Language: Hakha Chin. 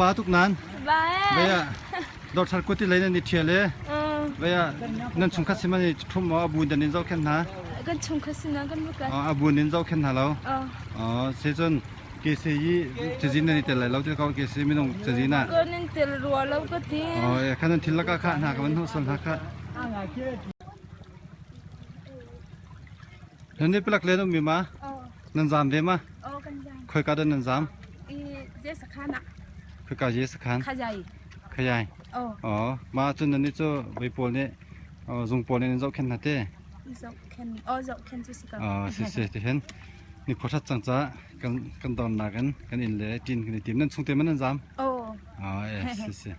Ba tuk nan. Vaya dor thar kuti lei nan i thial e. Vaya nan chungkhat sin man i thum maw abu dan in zoh khen hna. Kan chungkhat sin kan buka. Abu nin zoh khen hna lo. Oh se cun kese yi cazin nan i tel lai lo ti ko kese minung cazin ah. Kan in tel rua lo ka ti. Oh khan nan thil laka kha hna ka van hnu sol hna kha. Nan ni plak le mi ma? Nan zam ve ma? Oh kan zam. Khoi ka dan nan zam? I je sakhan ah. Khoi ka je sakhan? Khajai. Khajai. Oh. Oh, ma cun nan ni cu voi pawl nih zung pawl nih nan zoh khen hna te. Zoh khen. Oh zoh khen cu si ko. Oh si si ti hin ni khua that cang ca kan kan don nak in kan in le tin kan i tim nan chung te man nan zam? Oh. Oh eh si si.